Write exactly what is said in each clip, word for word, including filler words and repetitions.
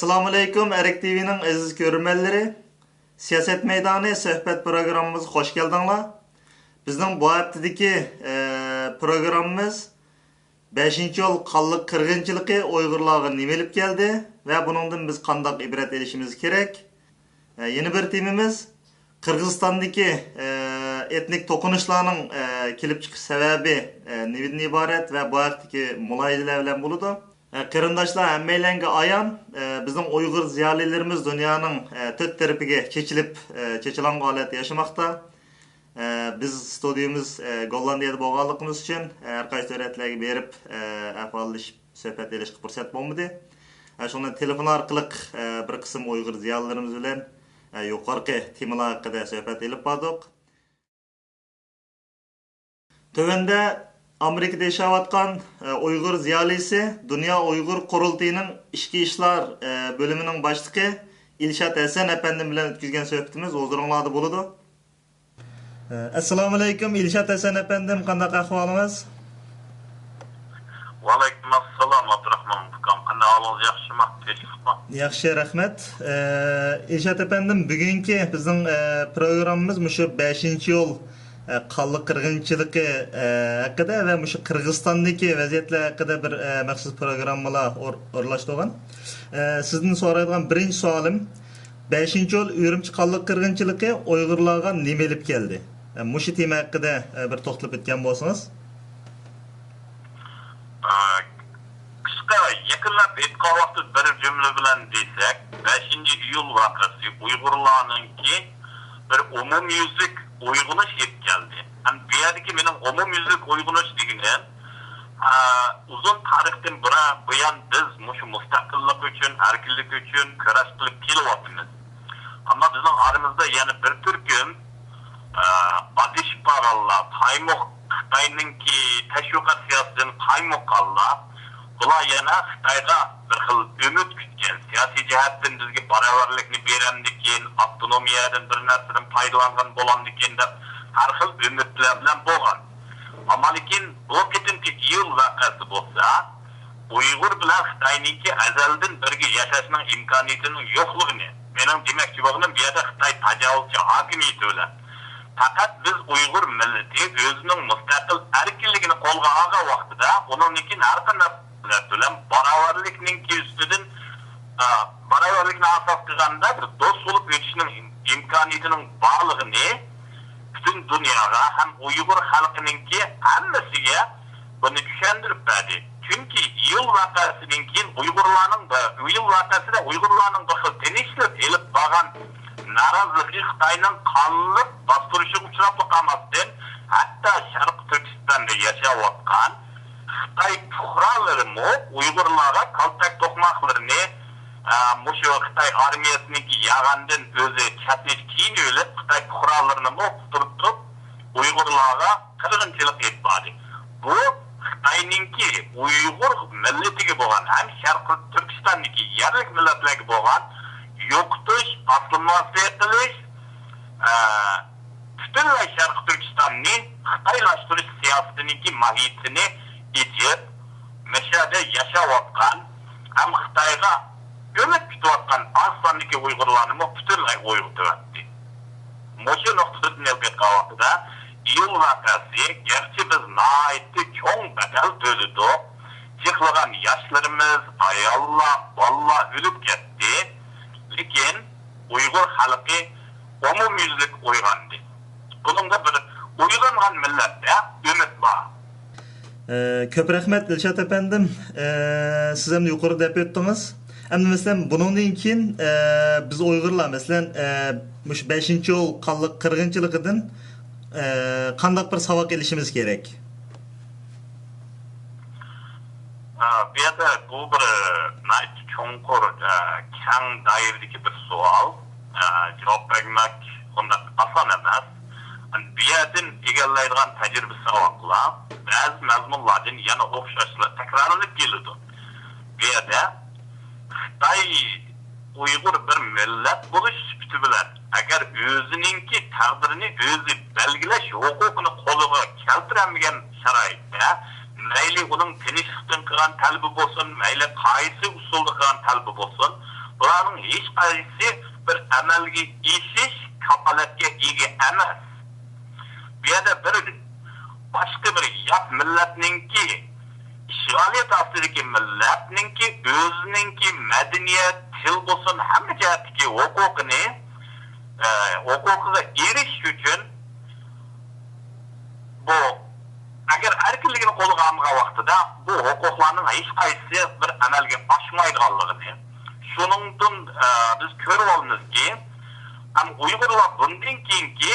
ئەسسالامۇئەلەيكۇم، ئەرك تىۋىنىڭ ئەزىز كۆرۈرمەنلىرى! سىياسەت مەيدانى سۆھبەت پروگراممىمىزغا خوش كەلدىڭلار. بىزنىڭ بۇ ھەپتىدىكى، ئە، پروگراممىمىز بەشىنچى يول قانلىق قىرغىنچىلىقى ئۇيغۇرلارغا نېمە ئېلىپ كەلدى ۋە بۇنىڭدىن بىز قانداق ئىبرەت ئېلىشىمىز كېرەك؟ ئە، يەنە بىر تېمىمىز قىرغىزىستاندىكى، ئە، ئېتنىك توقۇنۇشلارنىڭ، ئە، كېلىپ چىقىش سەۋەبى، ئە، نېمىدىن ئىبارەت ۋە بۇ ھەقتىكى مۇلاھىزىلەر بىلەن بولىدۇ. ئە، قېرىنداشلار، ھەممەيلەنگە ئايان، ئە، بىزنىڭ ئۇيغۇر زىيالىيلىرىمىز دۇنيانىڭ، ئە، تۆت تەرىپىگە چېچىلىپ، ئە، چېچىلانغۇ ھالەتتە ياشىماقتا. ئە، بىز ستۇدىيىمىز، ئە، گوللاندىيەدە بولغانلىقىمىز ئۈچۈن، ئە، ھەر قايسى دۆلەتلەرگە بېرىپ، ئە، ئەھۋاللىشىپ، سۆھبەت ئېلىشقا پۇرسەت بولمىدى. ئە، شۇڭا تېلېفون ئارقىلىق، ئە، بىر قىسىم ئۇيغۇر زىيالىيلىرىمىز بىلەن، ئە، يۇقىرىقى تېمىلار ھەققىدە سۆھبەت ئېلىپ باردۇق. تۆۋەندە ئامېرىكىدا ياشاۋاتقان، ئە، ئۇيغۇر زىيالىيسى، دۇنيا ئۇيغۇر قۇرۇلتىيىنىڭ ئىچكى ئىشلار، ئە، بۆلۈمىنىڭ باشلىقى ئىلشات ھەسەن ئەپەندىم بىلەن ئۆتكۈزگەن سۆھبىتىمىز ھۇزۇرۇڭلاردا بولىدۇ. ئە، ئەسسالامۇئەلەيكۇم، ئىلشات ھەسەن ئەپەندىم، قانداق ئەھۋالىڭىز؟ ۋەئەلەيكۇم ئەسسالام، ئابدۇراخمان ئۇكام. قانداق ئەھۋالىڭىز، ياخشىمۇ؟ تىنچلىقمۇ؟ ياخشى، رەھمەت. ئە، ئىلشات ئەپەندىم، بۈگۈنكى بىزنىڭ، ئە، پروگراممىمىز مۇشۇ بەشىنچى يول، ئە، قانلىق قىرغىنچىلىقى، ئە، ھەققىدە ۋە مۇشۇ قىرغىزىستاندىكى ۋەزىيەتلەر ھەققىدە بىر، ئە، مەخسۇس پروگراممىلار ئور-، ئورۇنلاشتۇرغان. ئە، سىزدىن سورايدىغان بىرىنچى سوئالىم، بەشىنچى يول ئۈرۈمچى قانلىق قىرغىنچىلىقى ئۇيغۇرلارغا نېمە ئېلىپ كەلدى؟ ئە، مۇشۇ تېما ھەققىدە، ئە، بىر توختىلىپ ئۆتكەن بولسىڭىز. ئە، قىسقا يېقىنلاپ ئېيتقان ۋاقتىدا بىر جۈملە بىلەن دېسەك، بەشىنچى ئىيۇل ۋەقەسى ئۇيغۇرلارنىڭكى بىر ئومۇميۈزلۈك ئويغىنىش ئېلىپ كەلدى. ھەم بۇ يەردىكى مېنىڭ ئومۇميۈزلۈك ئويغىنىش دېگىنىم، ئە، ئۇزۇن تارىختىن بۇرا-، بۇيان بىز مۇشۇ مۇستەقىللىق ئۈچۈن، ئەركىنلىك ئۈچۈن كۈرەش قىلىپ كېلىۋاتىمىز. ئەمما بىزنىڭ ئارىمىزدا يەنە بىر تۈركۈم، ئە، ئادىشىپ بارغانلار، قايمۇق خىتاينىڭكى تەشۋىقات سىياسىتىدىن قايمۇققانلار، بۇلار يەنە خىتايغا بىر خىل ئۈمىد كۈتكەن، سىياسىي جەھەتتىن بىزگە باراۋەرلىكنى بېرەمدىكىن، ئاپتونومىيەدىن بىر نەرسىدىن پايدىلانغان بولامدىكىن دەپ ھەر خىل ئۈمىدلەر بىلەن بولغان. ئەمما لېكىن بۇ قېتىمقى ئىيۇل ۋەقەسى بولسا، ئۇيغۇر بىلەن خىتاينىڭكى ئەزەلدىن بىرگە ياشاشنىڭ ئىمكانىيىتىنىڭ يوقلۇقىنى، مېنىڭ دېمەكچى بولغىنىم، بۇ يەردە خىتاي تاجاۋۇزچى ھاكىمىيىتى بىلەن پەقەت بىز ئۇيغۇر مىللىتى ئۆزىنىڭ مۇستەقىل ئەركىنلىكىنى قولغا ئالغان ۋاقتىدا، ئۇنىڭدىن كېيىن ھەر قانداق مىللەت بىلەن باراۋەرلىكنىڭكى ئۈستىدىن، ئا، باراۋەرلىكنى ئاساس قىلغاندا بىر دوست بولۇپ ئۆتۈشنىڭ ئىم-، ئىمكانىيىتىنىڭ بارلىقىنى پۈتۈن دۇنياغا ھەم ئۇيغۇر خەلقىنىڭكى ھەممىسىگە بۇنى چۈشەندۈرۈپ بەردى. چۈنكى ئىيۇل ۋەقەسىدىن كېيىن ئۇيغۇرلارنىڭ، ئىيۇل ۋەقەسىدە ئۇيغۇرلارنىڭ بىر خىل تىنچلىق ئېلىپ بارغان نارازىلىقى خىتاينىڭ قانلىق باستۇرۇشىغا ئۇچراپلا قالماستىن، ھەتتا شەرقىي تۈركىستاندا ياشاۋاتقان خىتاي پۇقرالىرىمۇ ئۇيغۇرلارغا كالتەك توقماقلىرىنى، ئە، مۇشۇ خىتاي ئارمىيەسىنىڭكى ياغاندىن ئۆزى چەتنەش كىيىنىۋېلىپ، خىتاي پۇقرالىرىنىمۇ قۇترۇتۇپ، ئۇيغۇرلارغا قىرغىنچىلىق ئېلىپ باردى. بۇ خىتاينىڭكى ئۇيغۇر مىللىتىگە بولغان ھەم شەرقىي تۈركىستاندىكى يەرلىك مىللەتلەرگە بولغان يوقىتىش، ئاسسىمىلياتسىيە قىلىش، ئە، پۈتۈنلەي شەرقىي تۈركىستاننى خىتايلاشتۇرۇش سىياسىتىنىڭكى ماھىيىتىنى ئېچىپ، مەشەدە ياشاۋاتقان ھەم خىتايغا ئۈمىد كۈتۈۋاتقان ئاز ساندىكى ئۇيغۇرلارنىمۇ پۈتۈنلەي ئويغىتىۋەتتى. مۇشۇ نۇقتىدىن ئېلىپ ئېيتقان ۋاقتىدا، ئىيۇل ۋەقەسى، گەرچە بىز ناھايىتى چوڭ بەدەل تۆلىدۇق، جىقلىغان ياشلىرىمىز، ئاياللار، بالىلار ئۆلۈپ كەتتى، لېكىن ئۇيغۇر خەلقى ئومۇميۈزلۈك ئويغاندى. بۇنىڭدا بىر ئويغانغان مىللەتتە ئۈمىد بار. ئە، كۆپ رەھمەت، دىلشات ئەپەندىم. ئە، سىز ئەمدى يۇقىرىدا دەپ ئۆتتىڭىز. ئەمدى، مەسىلەن، بۇنىڭدىن كېيىن، ئە، بىز ئۇيغۇرلار، مەسىلەن، ئە، مۇشۇ بەشىنچى يول قانلىق قىرغىنچىلىقىدىن، ئە، قانداق بىر ساۋاق ئېلىشىمىز كېرەك؟ ئە، بۇ يەردە بۇ بىر، ئە، ناھايىتى چوڭقۇر، ئە، كەڭ دائىرىدىكى بىر سوئال. ئە، جاۋاب بەرمەك ئۇنداق ئاسان ئەمەس. بۇ يەردىن ئىگىلەيدىغان تەجرىبە ساۋاقلار بەزى مەزمۇنلاردىن يەنە ئوخشاشلا تەكرارلىنىپ كېلىدۇ. بۇ يەردە خىتاي ئۇيغۇر بىر مىللەت بولۇش سۈپىتى بىلەن، ئەگەر ئۆزىنىڭكى تەقدىرىنى ئۆزى بەلگىلەش ھوقۇقىنى قولىغا كەلتۈرەلمىگەن شارائىتتا، مەيلى ئۇنىڭ تىنچلىقتىن قىلغان تەلىپى بولسۇن، مەيلى قايسى ئۇسۇلدا قىلغان تەلىپى بولسۇن، بۇ بۇلارنىڭ ھېچقايسىسى بىر ئەمەلگە ئېشىش كاپالەتكە ئىگە ئەمەس. بۇ يەردە بىر باشقا بىر يات مىللەتنىڭكى، ئىشغالىيەت ئاستىدىكى مىللەتنىڭكى ئۆزىنىڭكى مەدەنىيەت، تىل بولسۇن، ھەممە جەھەتتىكى ھوقۇقىنى، ئە، ھوقۇقىغا ئېرىشىش ئۈچۈن بۇ، ئەگەر ئەركىنلىكىنى قولغا ئالمىغان ۋاقتىدا بۇ ھوقۇقلارنىڭ ھېچقايسىسى بىر ئەمەلگە ئاشمايدىغانلىقىنى، شۇنىڭدىن، ئە، بىز كۆرۈۋالىمىزكى، ھەم ئۇيغۇرلار بۇندىن كېيىنكى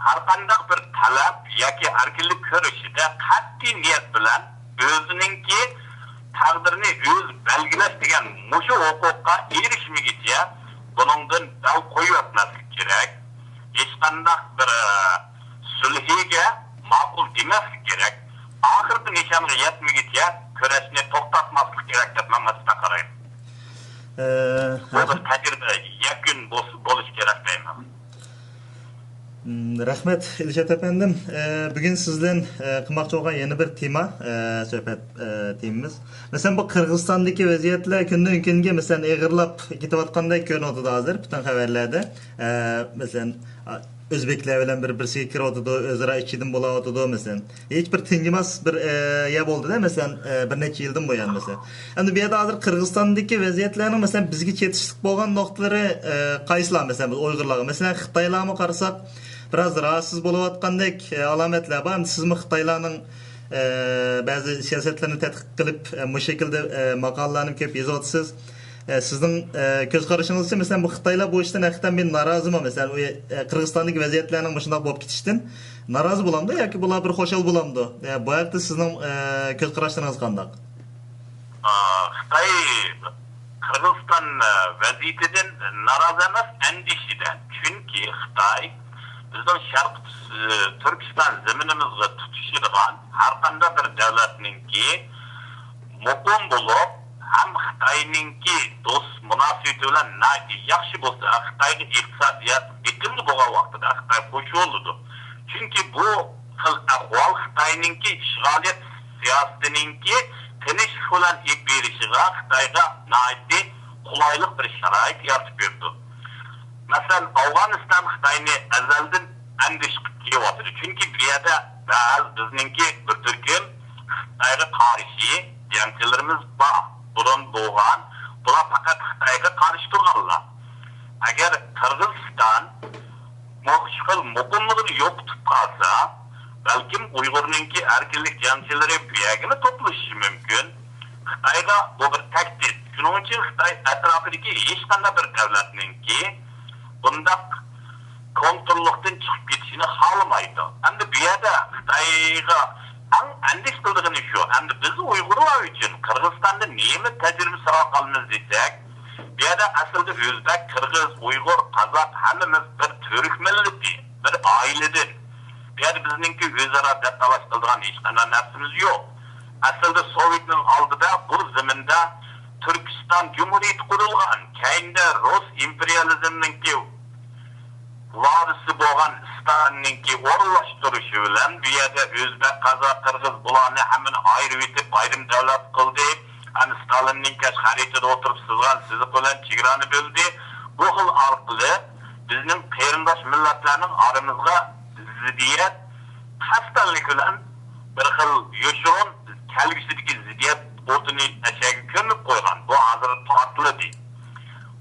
ھەرقانداق بىر تەلەپ ياكى ئەركىنلىك كۈرىشىدە قەتئىي نىيەت بىلەن ئۆزىنىڭكى تەقدىرىنى ئۆزى بەلگىلەش دېگەن مۇشۇ ھوقۇققا ئېرىشمىگۈچە بۇنىڭدىن بەل قويۇۋەتمەسلىك كېرەك. ھېچقانداق بىر، ئە، سۈلھىگە ماقۇل دېمەسلىك كېرەك. ئاخىرقى نىشانغا يەتمىگۈچە كۈرەشنى توختاتماسلىق كېرەك دەپ مەن مۇشۇنداق قارايمەن. ئە، بۇ بىر تەجرىبە يەكۈن بولس-، بولۇشى كېرەك دەيمەن. مم، رەھمەت، ئىلشات ئەپەندىم. ئە، بۈگۈن سىز بىلەن، ئە، قىلماقچى بولغان يەنە بىر تېما، ئە، سۆھبەت، ئە، تېمىمىز. مەسىلەن، بۇ قىرغىزىستاندىكى ۋەزىيەتلەر كۈندىن كۈنگە، مەسىلەن، ئېغىرلاپ كېتىۋاتقاندەك كۆرۈنۈۋاتىدۇ ھازىر پۈتۈن خەۋەرلەردە. ئە، مەسىلەن، ئا، ئۆزبېكلەر بىلەن بىر-، بىرسىگە كىرىۋاتىدۇ، ئۆزئارا ئىچىدىن بولاۋاتىدۇ، مەسىلەن. ھېچ بىر تىنجىماس بىر، ئە، يەر بولدىدە، مەسىلەن، ئە، بىر نەچچە يىلدىن بۇيان، مەسىلەن. ئەمدى بۇ يەردە ھازىر قىرغىزىستاندىكى ۋەزىيەتلەرنىڭ، مەسىلەن، بىزگە چېتىشلىق بولغان نۇقتىلىرى، ئە، قايسىلار، مەسىلەن، بىز ئۇيغۇرلارغا؟ مەسىلەن، خىتايلارمۇ قارىساق، بىراز راھەتسىز بولۇۋاتقاندەك، ئە، ئالامەتلەر بار. ئەمدى سىزمۇ خىتايلارنىڭ، ئە، بەزى سىياسەتلىرىنى تەتقىق قىلىپ، ئە، مۇشۇ شەكىلدە، ئە، ماقالىلەرنى كۆپ يېزىۋاتىسىز. ئە، سىزنىڭ، ئە، كۆز قارىشىڭىزچە، مەسىلەن، بۇ خىتايلار بۇ ئىشتىن ھەقىقەتەن بىر نارازىمۇ؟ مەسىلەن، ئۇ، ئە، قىرغىزىستاندىكى ۋەزىيەتلەرنىڭ مۇشۇنداق بولۇپ كېتىشىدىن نارازى بولامدۇ ياكى بۇلار بىر خۇشال بولامدۇ؟ ئە، بۇ ھەقتە سىزنىڭ، ئە، كۆز قاراشلىرىڭىز قانداق؟ ئا، خىتاي قىرغىزىستان، ئە، ۋەزىيىتىدىن نارازى ئەمەس، ئەندىشىدە. چۈنكى خىتاي بىزنىڭ شەرقىي، ئە، تۈركىستان زېمىنىمىزغا تۇتىشىدىغان ھەرقانداق بىر دۆلەتنىڭكى مۇقىم بولۇپ، ھەم خىتاينىڭكى دوست مۇناسىۋىتى بىلەن ناھايىتى ياخشى بولسا، خىتايغا ئىقتىسادىي ياردىمى بولغان ۋاقتىدا خىتاي خۇش بولىدۇ. چۈنكى بۇ خىل ئەھۋال خىتاينىڭكى ئىشغالىيەت سىياسىتىنىڭكى تىنچلىق بىلەن ئېلىپ بېرىشىغا خىتايغا ناھايىتى قولايلىق بىر شارائىت يارىتىپ بېرىدۇ. مەسىلەن، ئافغانىستان خىتاينى ئەزەلدىن ئەندىشە قىلىپ كېلىۋاتىدۇ. چۈنكى بۇ يەردە بەزى بىزنىڭكى بىر تۈركۈم خىتايغا قارشى جەڭچىلىرىمىز بار. بۇرۇن بولغان، بۇلار پەقەت خىتايغا قارشى تۇرغانلار. ئەگەر قىرغىزىستان مۇشۇ خىل مۇقىملىقىنى يوقىتىپ قالسا، بەلكىم ئۇيغۇرنىڭكى ئەركىنلىك جەڭچىلىرى بۇ يەرگىمۇ توپلىشىشى مۇمكىن. خىتايغا بۇ بىر تەھدىت. شۇنىڭ ئۈچۈن خىتاي ئەتراپىدىكى ھېچقانداق بىر دۆلەتنىڭكى بۇنداق كونتروللۇقتىن چىقىپ كېتىشىنى خالىمايدۇ. ئەمدى بۇ يەردە خىتايغا ئەڭ ئەندىشە قىلىدىغىنى شۇ. ئەمدى بىز ئۇيغۇرلار ئۈچۈن قىرغىزىستاندىن نېمە تەجرىبە ساۋاق ئالىمىز دېسەك، بۇ يەردە ئەسلىدە ئۆزبەك، قىرغىز، ئۇيغۇر، قازاق ھەممىمىز بىر تۈرك مىللىتى، بىر ئائىلىدىن. بۇ يەردە بىزنىڭكى ئۆزئارا دەپ تالاش قىلىدىغان ھېچقانداق نەرسىمىز يوق. ئەسلىدە سوۋېتنىڭ ئالدىدا بۇ زېمىندا تۈركىستان جۇمھۇرىيىتى قۇرۇلغان، كەينىدە رۇس ئىمپېرىيالىزمىنىڭكى ۋارىسى بولغان ستالىننىڭكى ئورۇنلاشتۇرۇشى بىلەن بۇ يەردە ئۆزبەك، قازاق، قىرغىز بۇلارنى ھەممىنى ئايرىۋېتىپ ئايرىم دۆلەت قىلدى. ھەم ستالىننىڭ كەش خەرىتىدە ئولتۇرۇپ سىزغان سىزىق بىلەن چېگرانى بۆلدى. بۇ خىل ئارقىلىق بىزنىڭ قېرىنداش مىللەتلەرنىڭ ئارىمىزغا زىددىيەت قەستەنلىك بىلەن بىر خىل يوشۇرۇن كەلگۈسىدىكى زىددىيەت ئوتىنى ئەشەگە كۆمۈپ قويغان. بۇ ھازىر پارتلىدى.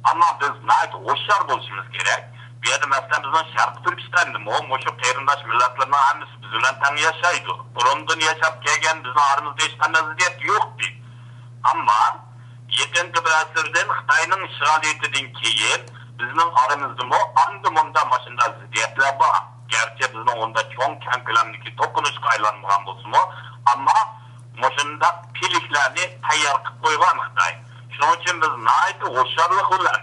ئەمما بىز ناھايىتى ھوشيار بولۇشىمىز كېرەك. بۇ يەردە، مەسىلەن، بىزنىڭ شەرقىي تۈركىستاندىمۇ مۇشۇ قېرىنداش مىللەتلەرنىڭ ھەممىسى بىز بىلەن تەڭ ياشايدۇ. بۇرۇندىن ياشاپ كەلگەن، بىزنىڭ ئارىمىزدا ھېچقانداق زىددىيەت يوق ئىدى. ئەمما يېقىنقى بىر ئەسىردىن خىتاينىڭ ئىشغالىيىتىدىن كېيىن بىزنىڭ ئارىمىزدىمۇ ئاندا-مۇندا ماشۇنداق زىددىيەتلەر بار. گەرچە بىزنىڭ ئۇنداق چوڭ كەڭ كۆلەمدىكى توقۇنۇشقا ئايلانمىغان بولسىمۇ، ئەمما مۇشۇنداق پىلىكلەرنى تەييار قىلىپ قويغان خىتاي. شۇنىڭ ئۈچۈن بىز ناھايىتى ھوشيارلىق بىلەن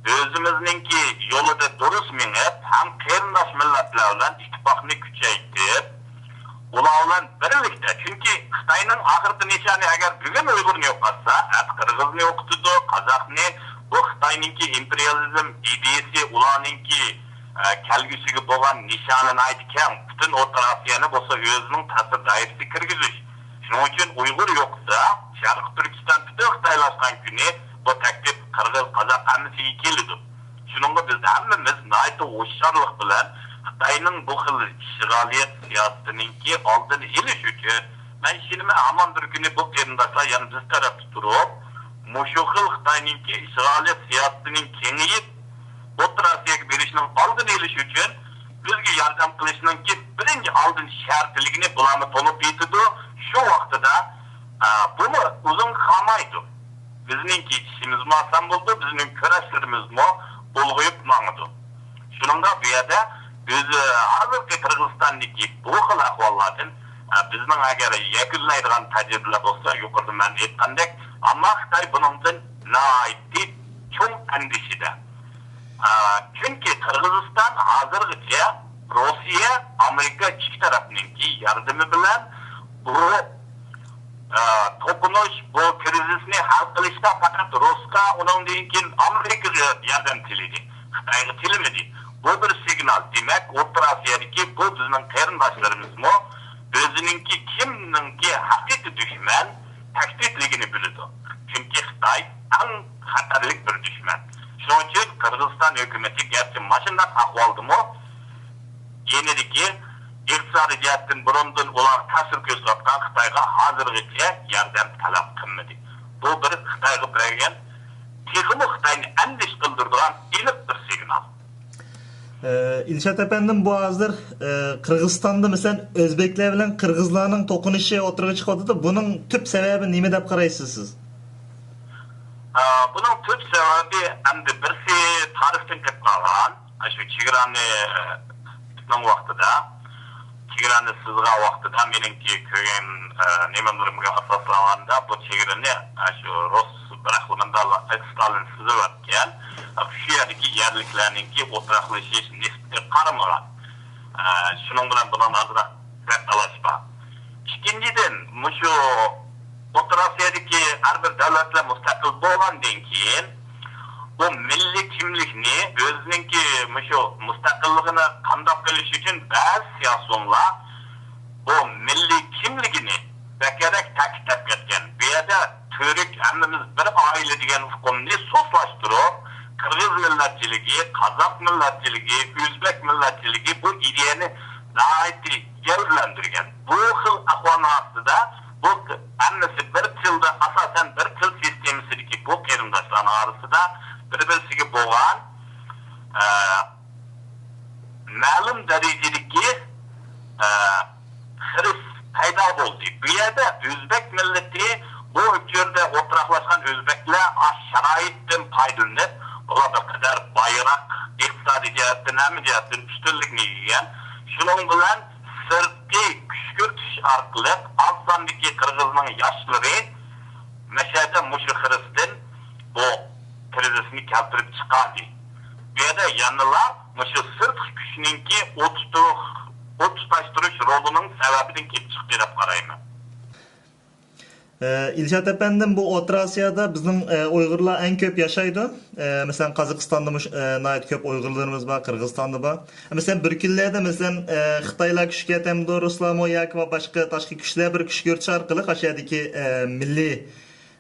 ئۆزىمىزنىڭكى يولىدا دۇرۇس مېڭىپ، ھەم قېرىنداش مىللەتلەر بىلەن ئىتتىپاقنى كۈچەيتىپ، ئۇلار بىلەن بىرلىكتە، چۈنكى خىتاينىڭ ئاخىرقى نىشانى، ئەگەر بۈگۈن ئۇيغۇرنى يوقاتسا، ئەتە قىرغىزنى يوقىتىدۇ، قازاقنى. بۇ خىتاينىڭكى ئىمپېرىيالىزم ئىدىيىسى، ئۇلارنىڭكى، ئە، كەلگۈسىگە بولغان نىشانى ناھايىتى كەڭ. پۈتۈن ئوتتۇرا ئاسىيانى بولسا ئۆزىنىڭ تەسىر دائىرىسىگە كىرگۈزۈش. شۇنىڭ ئۈچۈن ئۇيغۇر يوقىسا، شەرقىي تۈركىستان پۈتۈن خىتايلاشقان كۈنى بۇ تەكلىپ قىرغىز، قازاق ھەممىسىگە كېلىدۇ. شۇنىڭغا بىز ھەممىمىز ناھايىتى ھوشيارلىق بىلەن خىتاينىڭ بۇ خىل ئىشغالىيەت سىياسىتىنىڭكى ئالدىنى ئېلىش ئۈچۈن، مەن ئىشىنىمەن، ھامان بىر كۈنى بۇ قېرىنداشلار يەنە بىز تەرەپتە تۇرۇپ، مۇشۇ خىل خىتاينىڭكى ئىشغالىيەت سىياسىتىنىڭ كېڭىيىپ، ئوتتۇرا ئاسىياغا بېرىشىنىڭ ئالدىنى ئېلىش ئۈچۈن بىزگە ياردەم قىلىشنىڭكى بىرىنچى ئالدىن شەرتلىكىنى بۇلارمۇ تونۇپ يېتىدۇ. شۇ ۋاقتىدا، ئە، بۇمۇ ئۇزۇنغا قالمايدۇ. بىزنىڭكى ئىشىمىزمۇ ئاسان بولىدۇ، بىزنىڭ كۈرەشلىرىمىزمۇ ئۇلغىيىپ ماڭىدۇ. شۇنىڭغا بۇ يەردە بىز، ئە، ھازىرقى قىرغىزىستاندىكى بۇ خىل ئەھۋاللاردىن، ئە، بىزنىڭ ئەگەر يەكۈنلەيدىغان تەجرىبىلەر بولسا، يۇقىرىدا مەن ئېيتقاندەك، ئەمما خىتاي بۇنىڭدىن ناھايىتى چوڭ ئەندىشىدە. ئە، چۈنكى قىرغىزىستان ھازىرغىچە روسىيە، ئامېرىكا ئىككى تەرەپنىڭكى ياردىمى بىلەن بۇ، ئە، توقۇنۇش، بۇ كىرىزىسنى ھەل قىلىشتا پەقەت روسقا، ئۇنىڭدىن كېيىن ئامېرىكىغا ياردەم تىلىدى، خىتايغا تىلىمىدى. بۇ بىر سىگنال. دېمەك، ئوتتۇرا ئاسىيادىكى بۇ بىزنىڭ قېرىنداشلىرىمىزمۇ ئۆزىنىڭكى كىمنىڭكى ھەقىقىي دۈشمەن، تەھدىتلىكىنى بىلىدۇ. چۈنكى خىتاي ئەڭ خەتەرلىك بىر دۈشمەن. شۇنىڭ ئۈچۈن قىرغىزىستان ھۆكۈمىتى گەرچە ماشۇنداق ئەھۋالدىمۇ، يېنىدىكى ئىقتىسادىي جەھەتتىن بۇرۇندىن ئۇلارغا تەسىر كۆرسىتىۋاتقان خىتايغا ھازىرغىچە ياردەم تەلەپ قىلمىدى. بۇ بىر خىتايغا بەرگەن، تېخىمۇ خىتاينى ئەندىشە قىلدۇرىدىغان ئېنىق بىر سىگنال. ئە، ئىلشات ئەپەندىم، بۇ ھازىر، ئە، قىرغىزىستاندا، مەسىلەن، ئۆزبېكلەر بىلەن قىرغىزلارنىڭ توقۇنۇشى ئوتتۇرىغا چىقىۋاتىدۇ. بۇنىڭ تۈپ سەۋەبى نېمە دەپ قارايسىز سىز؟ ئە، بۇنىڭ تۈپ سەۋەبى ئەمدى بىرسى تارىختىن كېلىپ قالغان، ئاشۇ چېگرانى، ئە، نىڭ ۋاقتىدا، چېگرانى سىزغان ۋاقتىدا مېنىڭكى كۆرگەن، ئە، نېمىلىرىمگە ئاساسلانغاندا، بۇ چېگرىنى، ئە، شۇ رۇس بىر خىل مۇنداق ستالىن سىزىۋەتكەن. شۇ يەردىكى يەرلىكلەرنىڭكى ئولتۇراقلىشىش نىسبىتى قارىمىغان. ئە، شۇنىڭ بىلەن بۇنىڭ ئازراق رەت تالاش بار. ئىككىنچىدىن، مۇشۇ ئوتتۇرا ئاسىيادىكى ھەر بىر دۆلەتلەر مۇستەقىل بولغاندىن كېيىن، بۇ مىللىي كىملىكنى، ئۆزىنىڭكى مۇشۇ مۇستەقىللىقىنى قامداپ قېلىش ئۈچۈن بەزى سىياسىيونلار بۇ مىللىي كىملىكىنى بەكرەك تەكىتلەپ كەتكەن. بۇ يەردە تۈرك، ھەممىمىز بىر ئائىلە دېگەن ئۇقۇمنى سۇسلاشتۇرۇپ، قىرغىز مىللەتچىلىكى، قازاق مىللەتچىلىكى، ئۆزبەك مىللەتچىلىكى بۇ ئىدىيەنى ناھايىتى گەۋدىلەندۈرگەن. بۇ خىل ئەھۋالنىڭ ئاستىدا بۇ ھەممىسى بىر تىلدا، ئاساسەن بىر تىل سىستېمىسىدىكى بۇ قېرىنداشلارنىڭ ئارىسىدا بىر-بىرسىگە بولغان، ئە، مەلۇم دەرىجىدىكى، ئە، خىرىس پەيدا بولدى. بۇ يەردە ئۆزبەك مىللىتى، بۇ ئۇچۇردا ئولتۇراقلاشقان ئۆزبەكلەر ئاشۇ شارائىتتىن پايدىلىنىپ، بۇلار بىر قەدەر بايراق، ئىقتىسادىي جەھەتتىن، ھەممە جەھەتتىن ئۈستۈنلۈكنى ئىگىلىگەن. شۇنىڭ بىلەن سىرتقى كۈشكۈرتۈش ئارقىلىق ئاز ساندىكى قىرغىزنىڭ ياشلىرى مەشەدە مۇشۇ خىرىستىن بۇ كىرىزىسنى كەلتۈرۈپ چىقاردى. بۇ يەردە يەنىلا مۇشۇ سىرتقى كۈچنىڭكى ئوت تۇتۇش، ئوت تۇتاشتۇرۇش رولىنىڭ سەۋەبىدىن كېلىپ چىقتى دەپ قارايمەن. ئە، ئىلشات ئەپەندىم، بۇ ئوتتۇرا ئاسىيادا بىزنىڭ، ئە، ئۇيغۇرلار ئەڭ كۆپ ياشايدۇ. ئە، مەسىلەن، قازاقىستاندا مۇش-، ئە، ناھايىتى كۆپ ئۇيغۇرلىرىمىز بار، قىرغىزىستاندا بار. مەسىلەن، بىر كۈنلەردە، مەسىلەن، ئە، خىتايلار كۈچكە كېتەمدۇ، رۇسلارمۇ ياكى باشقا تاشقى كۈچلەر بىر كۈچ كۆرسىتىش ئارقىلىق ئاشۇ يەردىكى، ئە، مىللىي،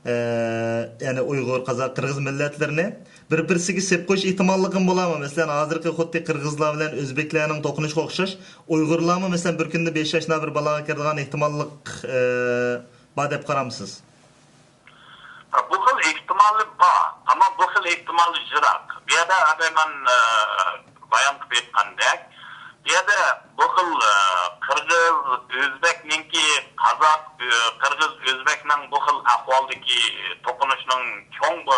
ئە، يەنى ئۇيغۇر، قازاق، قىرغىز مىللەتلىرىنى بىر-بىرسىگە سېلىپ قويۇش ئېھتىماللىقىمۇ بولامۇ؟ مەسىلەن، ھازىرقى خۇددى قىرغىزلار بىلەن ئۆزبېكلەرنىڭ توقۇنۇشىغا ئوخشاش، ئۇيغۇرلارمۇ، مەسىلەن، بىر كۈندە بەش ئاشنا بىر بالاغا كىرىدىغان ئېھتىماللىق، ئە، بار دەپ قارامسىز؟ بۇ خىل ئېھتىمالى بار، ئەمما بۇ خىل ئېھتىمالى يىراق. بۇ يەردە ئەمدى مەن، ئە، بايان قىلىپ ئېيتقاندەك، بۇ يەردە بۇ خىل، ئە، قىرغىز، ئۆزبەكنىڭكى، قازاق، ئۆ-، قىرغىز، ئۆزبەكنىڭ بۇ خىل ئەھۋالدىكى توقۇنۇشنىڭ چوڭ بۇ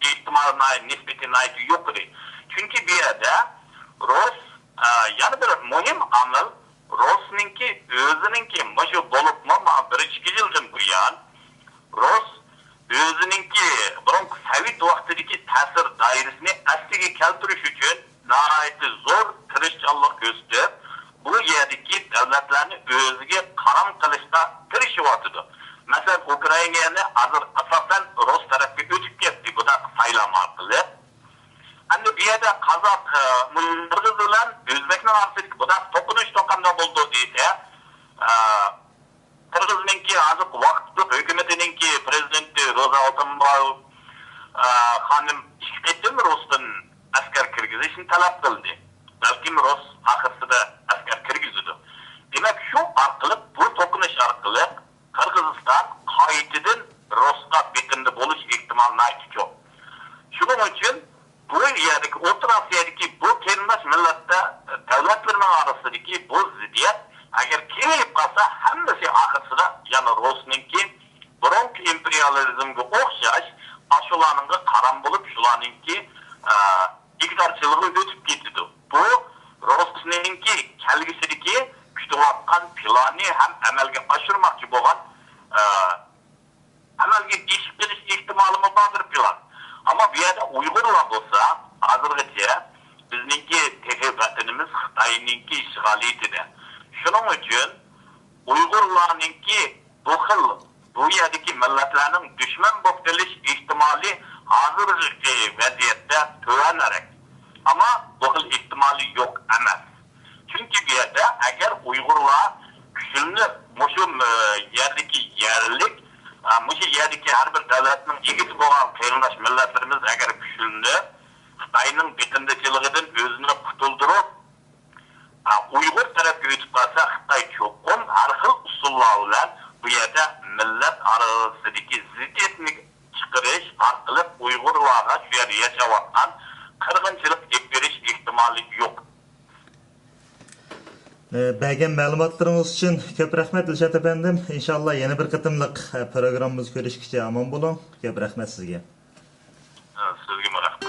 ئېھتىمالى ناھايىتى، نىسبىتى ناھايىتى يۇقىرى. چۈنكى بۇ يەردە رۇس، ئە، يەنە بىر مۇھىم ئامىل، رۇسنىڭكى ئۆزىنىڭكى مۇشۇ بولۇپمۇ ما بىر ئىككى يىلدىن بۇيان رۇس ئۆزىنىڭكى بۇرۇنقى سوۋېت ۋاقتىدىكى تەسىر دائىرىسىنى ئەسلىگە كەلتۈرۈش ئۈچۈن ناھايىتى زور تىرىشچانلىق كۆرسىتىپ، بۇ يەردىكى دۆلەتلەرنى ئۆزىگە قارام قىلىشقا تىرىشىۋاتىدۇ. مەسىلەن، ئۇكرائىنانى ھازىر ئاساسەن رۇس تەرەپكە ئۆتۈپ كەتتى، بۇنداق سايلام ئارقىلىق. ئەمدى بۇ يەردە قازاق، ئە، قىرغىز بىلەن ئۆزبەكنىڭ ئارىسىدىكى بۇنداق توقۇنۇشتۇ قانداق بولىدۇ دېسە، ئە، قىرغىزنىڭكى ھازىرقى ۋاقىتلىق ھۆكۈمىتىنىڭكى پرېزىدېنتى روزا ئالتۇنبايېۋ، ئە، خانىم ئىككى قېتىم رۇستىن ئەسكەر كىرگۈزۈشنى تەلەپ قىلدى. بەلكىم رۇس ئاخىرسىدا ئەسكەر كىرگۈزىدۇ. دېمەك، شۇ ئارقىلىق، بۇ توقۇنۇش ئارقىلىق قىرغىزىستان قايتىدىن رۇسقا بېقىندى بولۇش ئېھتىمالى ناھايىتى چوڭ. شۇنىڭ ئۈچۈن بۇ يەردىكى، ئوتتۇرا ئاسىيادىكى بۇ قېرىنداش مىللەتلەر، دۆلەتلىرىنىڭ ئارىسىدىكى بۇ زىددىيەت ئەگەر كېڭىيىپ قالسا، ھەممىسى ئاخىرسىدا يەنە رۇسنىڭكى بۇرۇنقى ئىمپېرىيالىزمغا ئوخشاش ئاشۇلارنىڭغا قارام بولۇپ، شۇلارنىڭكى، ئە، ئىگىدارچىلىقىغا ئۆتۈپ كېتىدۇ. بۇ رۇسنىڭكى كەلگۈسىدىكى كۈتۈۋاتقان پىلانى ھەم ئەمەلگە ئاشۇرماقچى بولغان، ئە، ئەمەلگە ئېشىپ قېلىش ئېھتىمالىمۇ بار بىر پىلان. ئەمما بۇ يەردە ئۇيغۇرلار بولسا، ھازىرغىچە بىزنىڭكى تېخى ۋەتىنىمىز خىتاينىڭكى ئىشغالىيىتىدە. شۇنىڭ ئۈچۈن ئۇيغۇرلارنىڭكى بۇ خىل، بۇ يەردىكى مىللەتلەرنىڭ دۈشمەن بولۇپ قېلىش ئېھتىمالى ھازىرقى ۋەزىيەتتە تۆۋەنرەك. ئەمما بۇ خىل ئېھتىمالى يوق ئەمەس. چۈنكى بۇ يەردە ئەگەر ئۇيغۇرلار كۈچلىنىپ، مۇشۇ، ئە، يەردىكى يەرلىك، ئە، مۇشۇ يەردىكى ھەر بىر دۆلەتنىڭ ئىگىسى بولغان قېرىنداش مىللەتلىرىمىز ئەگەر كۈچلىنىپ، خىتاينىڭ بېقىندىچىلىقىدىن ئۆزىنى قۇتۇلدۇرۇپ، ئە، ئۇيغۇر تەرەپكە ئۆتۈپ قالسا، خىتاي چوقۇم ھەر خىل ئۇسۇللار بىلەن بۇ يەردە مىللەت ئارىسىدىكى زىددىيەتنى چىقىرىش ئارقىلىق ئۇيغۇرلارغا شۇ يەردە ياشاۋاتقان قىرغىنچىلىق ئېلىپ بېرىش ئېھتىمالى يوق. ئە، بەرگەن مەلۇماتلىرىڭىز ئۈچۈن كۆپ رەھمەت، ئىلشات ئەپەندىم. ئىنشاللا يەنە بىر قېتىملىق، ئە، پروگراممىمىزدا كۆرۈشكىچە ئامان بولۇڭ. كۆپ رەھمەت سىزگە. سىزگىمۇ رەھمەت.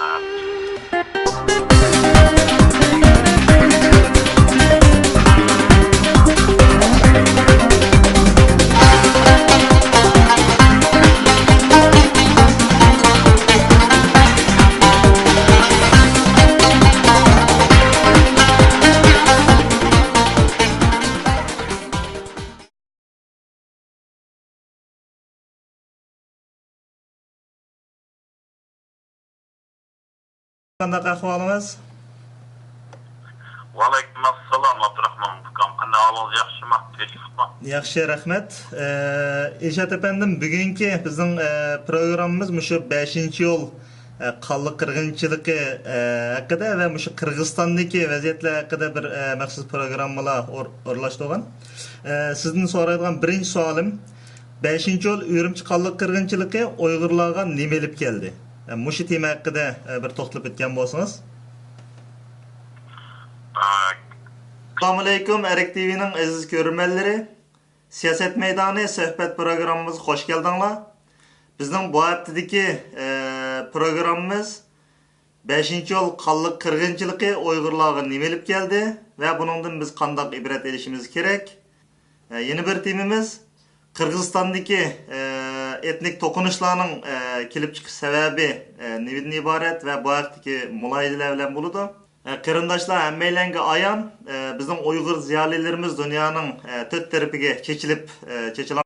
قانداق ئەھۋالىڭىز؟ ۋەئەلەيكۇم ئەسسالام، ئابدۇراخمان ئۇكام. قانداق ئەھۋالىڭىز؟ ياخشىمۇ؟ تىنچلىقمۇ؟ ياخشى، رەھمەت. ئە، ئىلشات ئەپەندىم، بۈگۈنكى بىزنىڭ، ئە، پروگراممىمىز مۇشۇ بەشىنچى يول، ئە، قانلىق قىرغىنچىلىقى، ئە، ھەققىدە ۋە مۇشۇ قىرغىزىستاندىكى ۋەزىيەتلەر ھەققىدە بىر، ئە، مەخسۇس پروگراممىلار ئور-، ئورۇنلاشتۇرغان. ئە، سىزدىن سورايدىغان بىرىنچى سوئالىم، بەشىنچى يول ئۈرۈمچى قانلىق قىرغىنچىلىقى ئۇيغۇرلارغا نېمە ئېلىپ كەلدى؟ ئە، مۇشۇ تېما ھەققىدە، ئە، بىر توختىلىپ ئۆتكەن بولسىڭىز. ئە، ئەسسالامۇئەلەيكۇم، ئەرك تىۋىنىڭ ئەزىز كۆرۈرمەنلىرى. سىياسەت مەيدانى سۆھبەت پروگراممىمىزغا خوش كەلدىڭلار. بىزنىڭ بۇ ھەپتىدىكى، ئە، پروگراممىمىز بەشىنچى يول قانلىق قىرغىنچىلىقى ئۇيغۇرلارغا نېمە ئېلىپ كەلدى ۋە بۇنىڭدىن بىز قانداق ئىبرەت ئېلىشىمىز كېرەك؟ ئە، يەنە بىر تېمىمىز قىرغىزىستاندىكى، ئە، ئېتنىك توقۇنۇشلارنىڭ، ئە، كېلىپ چىقىش سەۋەبى، ئە، نېمىدىن ئىبارەت ۋە بۇ ھەقتىكى مۇلاھىزىلەر بىلەن بولىدۇ. ئە، قېرىنداشلار، ھەممەيلەنگە ئايان، ئە، بىزنىڭ ئۇيغۇر زىيالىيلىرىمىز دۇنيانىڭ، ئە، تۆت تەرىپىگە چېچىلىپ، ئە، چېچىلغان.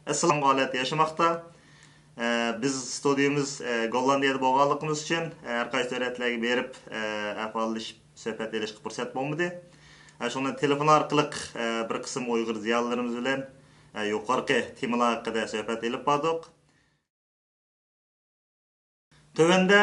ئەسسالام، ھالەت ياشىماقتا. ئە، بىز ستۇدىيىمىز، ئە، گوللاندىيەدە بولغانلىقىمىز ئۈچۈن، ئە، ھەر قايسى دۆلەتلەرگە بېرىپ، ئە، ئەھۋاللىشىپ، سۆھبەت ئېلىشقا پۇرسەت بولمىدى. ئە، شۇڭا تېلېفون ئارقىلىق، ئە، بىر قىسىم ئۇيغۇر زىيالىيلىرىمىز بىلەن، ئە، يۇقىرىقى تېمىلار ھەققىدە سۆھبەت ئېلىپ باردۇق. تۆۋەندە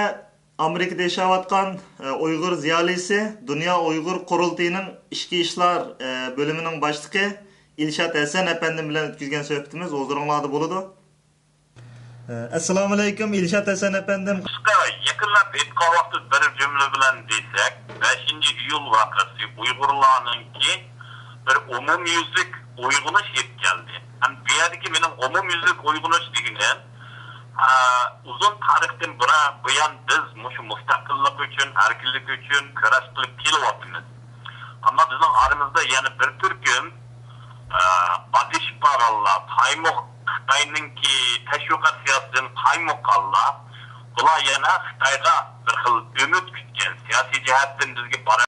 ئامېرىكىدا ياشاۋاتقان، ئە، ئۇيغۇر زىيالىيسى، دۇنيا ئۇيغۇر قۇرۇلتىيىنىڭ ئىچكى ئىشلار، ئە، بۆلۈمىنىڭ باشلىقى ئىلشات ھەسەن ئەپەندىم بىلەن ئۆتكۈزگەن سۆھبىتىمىز ھۇزۇرۇڭلاردا بولىدۇ. ئەسسالامۇئەلەيكۇم، ئىلشات ھەسەن ئەپەندىم. قىسقا، يېقىنلاپ ئېيتقان ۋاقىتتا بىر جۈملە بىلەن دېسەك، بەشىنچى ئىيۇل ۋەقەسى ئۇيغۇرلارنىڭكى بىر ئومۇميۈزلۈك ئويغىنىش ئېلىپ كەلدى. ھەم بۇ يەردىكى مېنىڭ ئومۇميۈزلۈك ئويغىنىش دېگىنىم، ئە، ئۇزۇن تارىختىن بۇرا-، بۇيان بىز مۇشۇ مۇستەقىللىق ئۈچۈن، ئەركىنلىك ئۈچۈن كۈرەش قىلىپ كېلىۋاتىمىز. ئەمما بىزنىڭ ئارىمىزدا يەنە بىر تۈركۈم، ئە، ئادىشىپ قالغانلار، قايمۇق، خىتاينىڭكى تەشۋىقات سىياسىتىدىن قايمۇقاللا، بۇلار يەنە خىتايغا بىر خىل ئۈمىد كۈتكەن، سىياسىي جەھەتتىن بىزگە